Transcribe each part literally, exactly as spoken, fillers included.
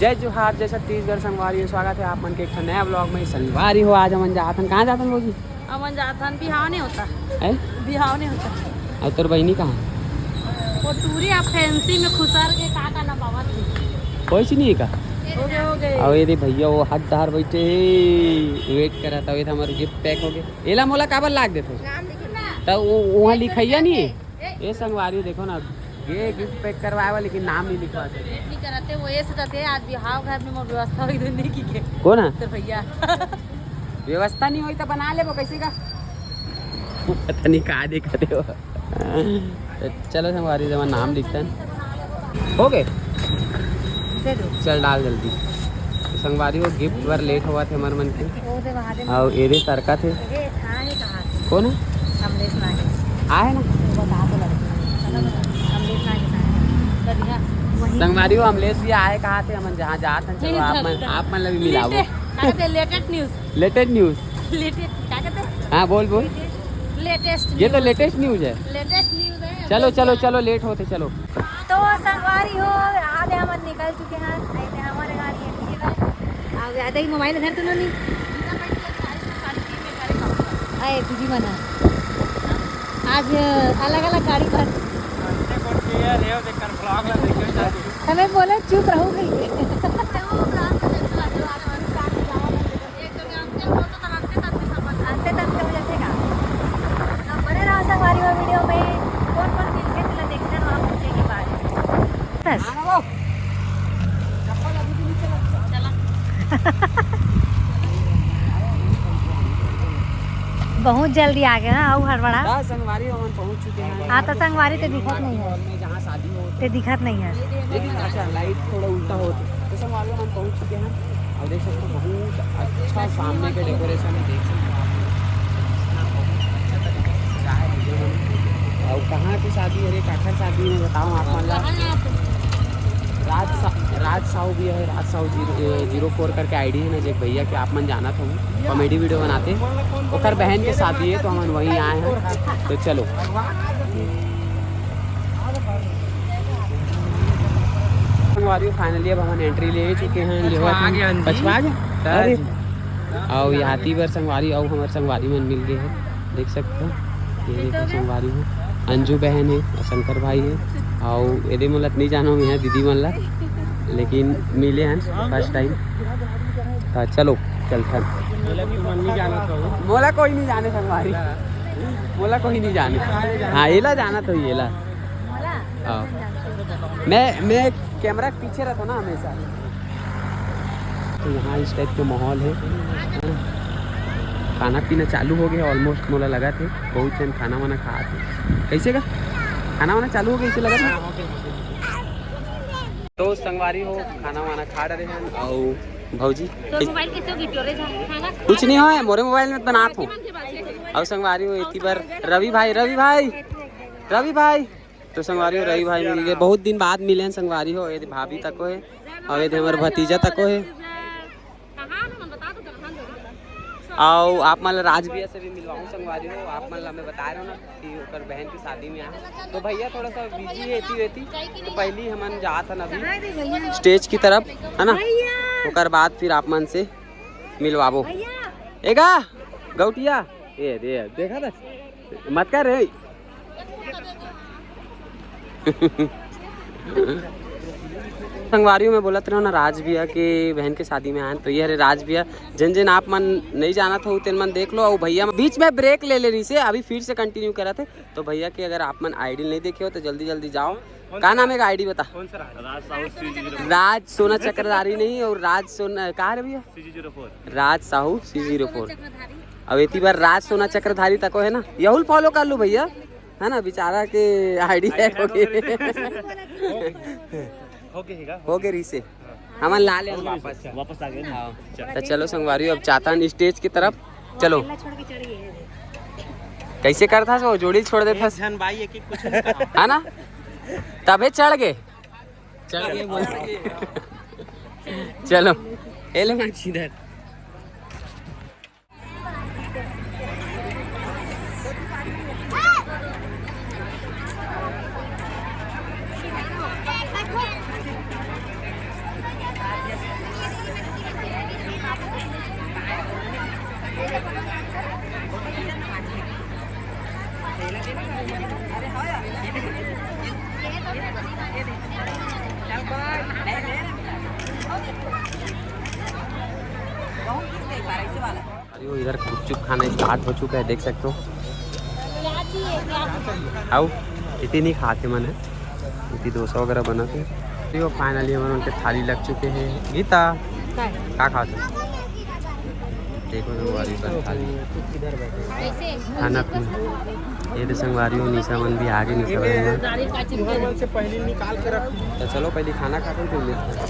जय जोहार, जय छत्तीसगढ़ संगवारी हो, स्वागत है आप मन के एक ठन नया vlog में। संगवारी हो, आज हमन जात हन, कहाँ जात हन भौजी? हमन जात हन, बिहाव नहीं होता। हैं? बिहाव नहीं होता। अउ तोर बहिनी कहाँ? वो टूरी आप फैंसी में खुसर के का का नबावत है। कोई चीज नहीं है का? हो गए, हो गए। अउ ये दे भैया, वो हद धार बैठे हे, wait करत हवे, हमर gift pack हो गए। एला मोला काबर लाग देथे? नाम लिखना। त वो वहाँ लिखइया नहीं है। ए संगवारी देखो ना, ये gift pack करवाए वाला, लेकिन नाम नहीं लिखवा सके। Wait नहीं करते, वो ऐसे करते, आज बिहाव घर में मोर व्यवस्था होई तो नहीं की के। कौन है? तो भैया। व्यवस्था नहीं होई तो बना लेबो, कैसे का? पता नहीं का दिखा दे वो। तो चलो संगवारी, जमा नाम लिखते हैं। हो गए? दे दो। चल डाल जल्दी। संगवारी वो gift बर late हुआ थे हमर मन के। वो दे वहाँ दे। अउ एदे सरका थे। ये था ही कहाँ से? कौन है? अमलेश नागेश। आए ना? वो बता तो लड़के। पता बता। अमलेश नागेश आए। बढ़िया। वही। संगवारी हो, अमलेश भी आए कहाँ थे, हमन जहाँ जात हन, चलो नहीं, आप मन, नहीं। आप मन ला भी मिलाबो। Latest, क्या कहते हैं, latest news। Latest news। Latest, क्या कहते हैं? हाँ, बोल, बोल। Latest ये तो news। Latest news है। Latest news है। चलो, चलो, चलो, late होते, चलो। तो संगवारी हो, आधे हमन निकल चुके हैं। आए थे हमारे गाड़ी है, ठीक है। अब आधे ही मोबाइल इधर तो नहीं। अरे दीदी बना। आज अलग-अलग गाड़ी पर। हमें बोले चुप रहो कहीं पे। अंते तंते हो जाथे का? तो बने रहो संगवारी हो video में, कौन-कौन मिलथे तेला देखथन वहाँ पहुँचे के बाद। बस। बहुत जल्दी आ गए ना, अउ हड़बड़ा। हाँ, संगवारी हमन पहुँच चुके हैं। हाँ, तो संगवारी तो दिखत नहीं है। Hall में जहाँ शादी हो। ते दिखत नहीं है। लेकिन अच्छा, light थोड़ा उल्टा हो। तो संगवारी हमन पहुँच चुके हैं। अब देख सकते हो, बहुत अच्छा सामने के decoration है, देख सकते हो आप लोग। इतना बहुत अच्छा तरीके से सजाया है लोगों ने। और कहाँ की शादी है रे, काखर शादी में बताओ आप मन ला। राज सा-, राज साहू भी है, राज साहू जीरो, ए, जीरो फोर करके आईडी है ना, जे भैया के आप मन जानत हो, comedy video बनाते, ओकर बहन के शादी है, तो हमन वहीं आए हैं। तो चलो। संगवारी हो, finally अब हमन entry ले चुके हैं। पछवा लेवत हन। गए अंजी। पछवा गए? हाँ अरे। जी। अउ याती बर संगवारी, अउ हमर संगवारी मन मिल गए हैं, देख सकते हो। ये देखो संगवारी हो, अंजू बहन है अउ शंकर भाई है, अउ एदे मोला नहीं जानो मैं दीदी मन ला, लेकिन मिले हैं first time। तो चलो चलथन। बोला कि मन नहीं जाना था वो। मोला कोई नहीं जाने संगवारी, मोला कोई नहीं जाने। हाँ, एला जाना तो एला। हाँ। मैं, मैं camera के पीछे रहता ना हमेशा। तो यहाँ इस type के माहौल है। खाना पीना चालू हो गया almost, मोला लगा थे बहुत जन खाना वाना खा थे। कैसे का खाना वाना चालू हो गया, इसे लगा था। तो संगवारी हो, खाना वाना खा डरे हैं। अउ भौजी, तो मोबाइल कैसे हो गई? टोरे जा खाना कुछ नहीं हो, मोरे मोबाइल में बनात हो। अउ संगवारी हो, इतनी बार रवि भाई, रवि भाई, रवि भाई, तो संगवारी हो, रवि भाई मिल गए, बहुत दिन बाद मिले हैं संगवारी हो। ये भाभी तको है, अउ ये हमर भतीजा तको है। अउ आप मन ला राज भैया से भी मिलवाऊँ संगवारी हो, आप मन ला मैं बता रहा हूँ ना कि ओकर बहन की शादी में आए, तो भैया थोड़ा सा busy है, एती वेती, तो पहली हमन जात हन अभी stage की तरफ, है ना, ओकर बाद फिर आप मन से मिलवाबो। एगा गौटिया, ये दे, देखा था, मत कर रे। संगवारी हो, मैं बोलत रहे हो ना, राज भैया के बहन के शादी में आए, तो ये हरे राज भैया। जिन जिन आप मन नहीं जानत हो, तेन मन देख लो। अउ भैया बीच में break ले ले रही से, अभी फिर से continue करत है। तो भैया के अगर आप मन आईडी नहीं देखे हो तो जल्दी जल्दी जाओ। का नाम है का आईडी बता? कौन सा राज? राज साहू सी जी जीरो। राज सोना चक्रधारी नहीं, अउ राज सोना, कहाँ रे भैया? सी जी जीरो फोर। राज साहू सी जीरो फोर। अउ एती बार राज सोना चक्रधारी तको है ना, यहू ल follow कर लो भैया, है ना, बेचारा के आईडी हैक हो गए। हो गए ही का? हो गए रही से। हमन ला ले वापस। वापस आ गए ना। हाँ। तो चलो संगवारी, अब जाथन stage की तरफ। चलो। अकेला छोड़ के चढ़ गए हैं। कैसे करथस वो, जोड़ी छोड़ देथस। एक झन बाई एक एक कुछ नहीं कहा। है ना? तबे चढ़ गए। चढ़ गए बोल। चलो। ए ले माँ इधर। इधर गुपचुप खाना स्टार्ट हो चुका है, देख सकते हो। आओ, इतनी खाते मन है, इतनी डोसा वगैरह बनाते हैं। तो फाइनली हमन उनके थाली लग चुके हैं। गीता, का खाते? देखो संगवारी, बस थाली खाना पीना। ये तो संगवारी हो, निशा मन भी आगे, निशा मन। तो चलो पहले खाना खाते हैं, फिर मिलते हैं।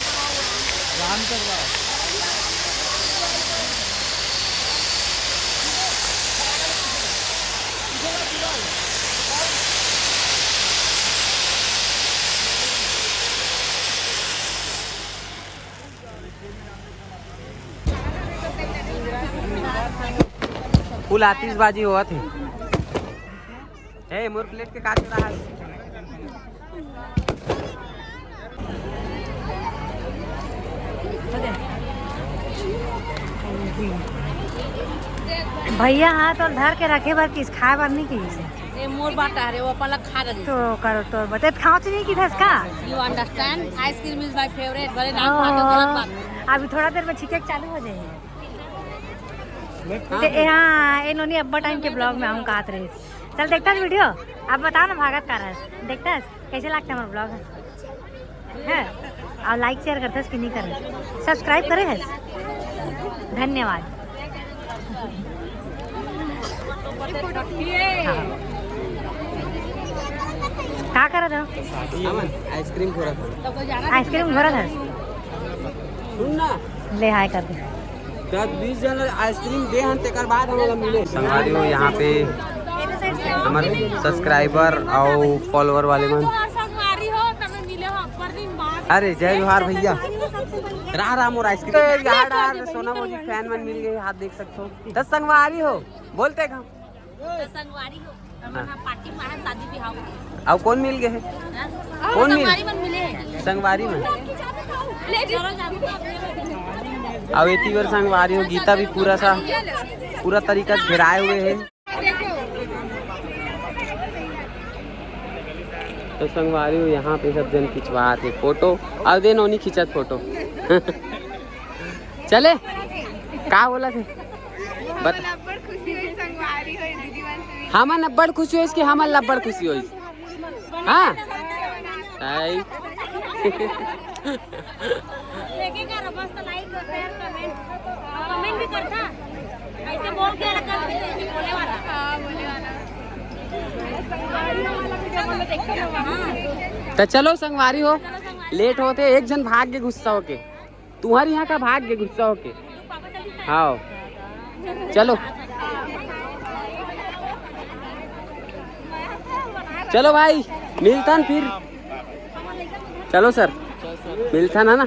फुल आतिशबाजी होवत हे। ए, मोर प्लेट के का चुरा है? भैया हाथ और धर के रखे बर किस खाए बर नहीं किस। ए, मोर बाटा हरे, वो अपन ला खा रही। तो करो तो बते खाओ तो नहीं किधर का? You understand? Ice cream is my favorite। भले नाम खा के गलत बात। अभी थोड़ा देर में छिके चालू हो जाएगी। ते, ए, हाँ, ए नोनी अब्बा टाइम के ब्लॉग में आऊँ कात रही। चल देखता है वीडियो, अब बताओ ना भागत का रहा है, देखता है कैसे लगता है हमारा ब्लॉग है, और लाइक शेयर करता है कि नहीं करता, सब्सक्राइब करे है, धन्यवाद। हाँ। का करत हो? आइसक्रीम घोरत हो। आइसक्रीम घोरत है। सुन ना। ले हाय कर दे। दस बीस जन आइसक्रीम दे हन, तेकर बाद हम लोग मिले। संगवारी हो, यहाँ पे हमारे सब्सक्राइबर और फॉलोअर वाले मन। अरे जय जोहार भैया। रहा रहा मोर आइसक्रीम। यार यार सोना भौजी फैन मन मिल गए, हाथ देख सकते हो। दस संगवारी हो बोलते का? तो संगवारी हो, हमर हाँ। पार्टी में है, शादी ब्याह हो। अब कौन मिल गए है? हाँ? कौन मिल? संगवारी मन मिले हैं। संगवारी मन। ले चलो, जाओ। अब एती बार संगवारी हो, गीता भी पूरा सा, पूरा तरीका से घेराए हुए है। तो संगवारी हो, यहाँ पे सब जन खिंचवात है फोटो, अब दे नोनी खिंचत फोटो। चले, का बोला थे? बता। हमन अब्बड़ खुशी होइस संगवारी हो, दीदी मन से मिल। हमन अब्बड़ खुशी होइस कि हमन ला अब्बड़ खुशी होइस। हाँ। आई। देखे करो, बस तो लाइक और शेयर, कमेंट, कमेंट भी करता। ऐसे बोल के रखा है, बोले वाला। हाँ, बोले वाला। तो चलो संगवारी हो, लेट होते, एक जन भाग के गुस्सा होके। तुम्हारे यहाँ का भाग के गुस्सा होके। हाँ, चलो। चलो भाई, मिलथन फिर। चलो सर, मिलथन है ना।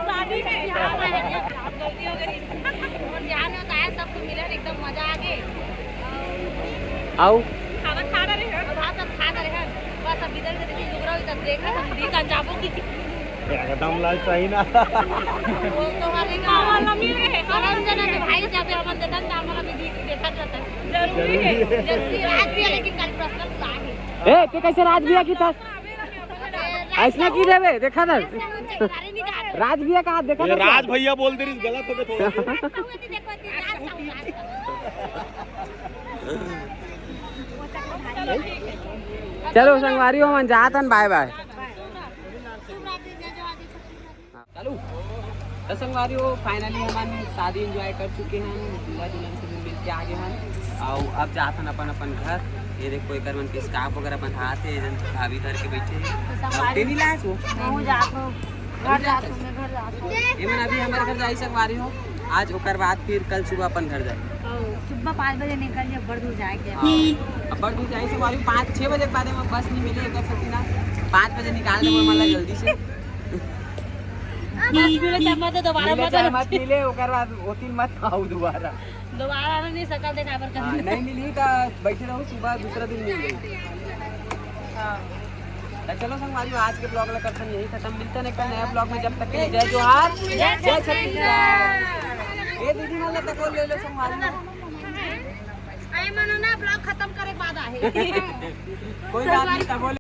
शादी में बिहार में है, गलती हो गई। और बिहार में होता है, सबको मिलन एकदम मजा आ गए। आओ। खाना खा रहे हैं, भात सब खा रहे हैं। बस अब इधर से देखिए, लुगरा इधर देखा, हम दी का जाबो की थी। एकदम लाल सही ना। वो तो हमारे गाँव वाला मिल रहे हैं। हमारे जना के भाई जाते, हम देखा था, हमारा भी दी देखा जाता है। जरूरी है। जरूरी है। आज भी है, लेकिन कल पर्सनल बुलाए हैं। ए, ते कैसे राज भैया की था? ऐसने की देवे, देखा था? राज भैया का हाथ देखा ये था? राज भैया बोल दे रही, गलत हो गया थोड़ा सा। चलो संगवारी हो, मन जात हन, बाय बाय। चलो, तो संगवारी हो, finally हमन शादी enjoy कर चुके हैं, दूल्हा दुल्हन से भी मिल के आ गए हैं। और अब जात हन अपन अपन घर। ये देखो, एकर मन के scarf वगैरह बंधात हे, जन भाभी धर के बैठे हैं। तो अब संगवारी तेरी लाश हो। मैं हूँ जात हूँ, घर जात हूँ, मैं घर जात हूँ। ये मन अभी हमारे घर जाई संगवारी हो, आज ओकर बाद फिर कल सुबह अपन घर जाए। ओ, सुबह पाँच बजे निकल जाए, बड़ दूर जाए के। हाँ, अब बड़ दूर जाए संगवारी, पाँच छः बजे के बाद में बस नहीं मिले, एकर सेती ना पाँच बजे निकाल दे मन ला जल्दी से। बस मिले चाहे मत, दोबारा मिले मत चाहे आना। मत मिले, ओकर बाद ओतिन मत आओ दोबारा। दोबारा आना नहीं, सकल देखा पर हाँ, कभी। नहीं मिली तो बैठे रहो, सुबह दूसरा दिन मिल गई। हाँ। तो चलो संगवारी, आज के vlog ला करथन यही खत्म। मिलते हैं एक नया vlog में, जब तक के लिए जय जोहार, जय छत्तीसगढ़। ये दीदी मन ला तको ले लो संगवारी। आए मनो ना, vlog खत्म करे बाद आहे। कोई बात नहीं, तबो